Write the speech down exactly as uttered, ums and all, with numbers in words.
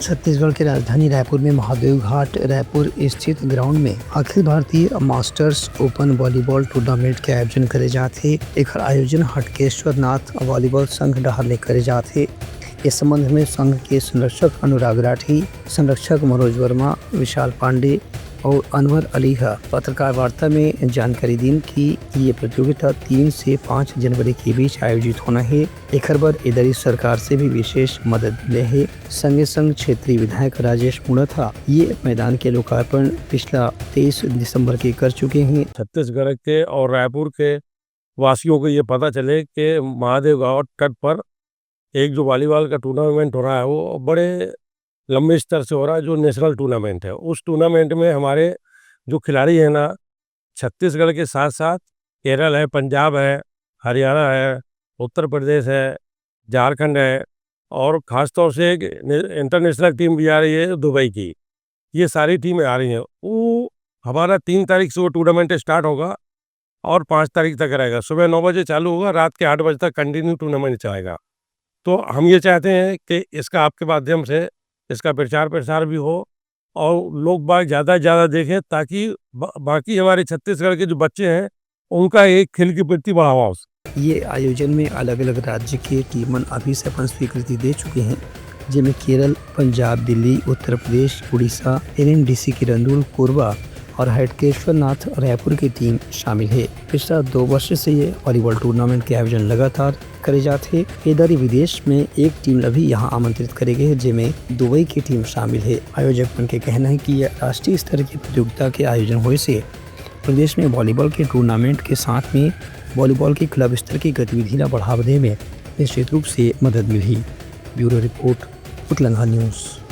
छत्तीसगढ़ के राजधानी रायपुर में महादेव घाट रायपुर स्थित ग्राउंड में Akhil Bharatiya masters open volleyball tournament के आयोजन करे जात हे। एखर आयोजन हटकेश्वर नाथ वॉलीबॉल संघ डहार ले करे जात हे। इस संबंध में संघ के संरक्षक अनुराग राठी, संरक्षक मनोज वर्मा, विशाल पांडे और अनवर अली ह पत्रकार वार्ता में जानकारी दीन कि ये प्रतियोगिता तीन से पाँच जनवरी के बीच आयोजित होना हे। एखर बर ए दरी सरकार से भी विशेष मदद मिले हे। संगे संग क्षेत्रीय विधायक राजेश मूणत ह ये मैदान के लोकार्पण पिछला तेईस दिसंबर के कर चुके हे। छत्तीसगढ़ के और रायपुर के वासियों को ये पता चले कि महादेव घाट तट पर एक जो वॉलीबॉल का टूर्नामेंट हो रहा है, वो बड़े लंबे स्तर से हो रहा है, जो नेशनल टूर्नामेंट है। उस टूर्नामेंट में हमारे जो खिलाड़ी हैं ना, छत्तीसगढ़ के साथ साथ केरल है, पंजाब है, हरियाणा है, उत्तर प्रदेश है, झारखंड है, और ख़ास तौर से एक ने-, इंटरनेशनल टीम भी आ रही है दुबई की। ये सारी टीमें आ रही हैं। वो हमारा तीन तारीख से वो टूर्नामेंट स्टार्ट होगा और पाँच तारीख तक रहेगा। सुबह नौ बजे चालू होगा, रात के आठ बजे तक कंटिन्यू टूर्नामेंट चलेगा। तो हम ये चाहते हैं कि इसका आपके माध्यम से इसका प्रचार प्रसार भी हो और लोग बाग ज़्यादा से ज़्यादा देखें, ताकि बा-, बाकी हमारे छत्तीसगढ़ के जो बच्चे हैं, उनका एक खेल के प्रति बढ़ावा हो सके। ये आयोजन में अलग-अलग राज्य के टीम मन अभी से अपन स्वीकृति दे चुके हैं, जेमे केरल, पंजाब, दिल्ली, उत्तर प्रदेश, उड़ीसा, एनएमडीसी किरंदुल, कोरबा और हटकेश्वर नाथ रायपुर की टीम शामिल है। पिछला दो वर्ष से ये वॉलीबॉल टूर्नामेंट के आयोजन लगातार करे जात हे। ए दरी विदेश में एक टीम ला भी यहाँ आमंत्रित करे गए हे, जेमे दुबई की टीम शामिल है। आयोजक मन के कहना है कि यह राष्ट्रीय स्तर की प्रतियोगिता के आयोजन होए से प्रदेश में वॉलीबॉल के टूर्नामेंट के साथ में वॉलीबॉल के क्लब स्तर की गतिविधि ला बढ़ावा दे में निश्चित रूप से मदद मिलही। ब्यूरो रिपोर्ट, उतलंघा न्यूज़।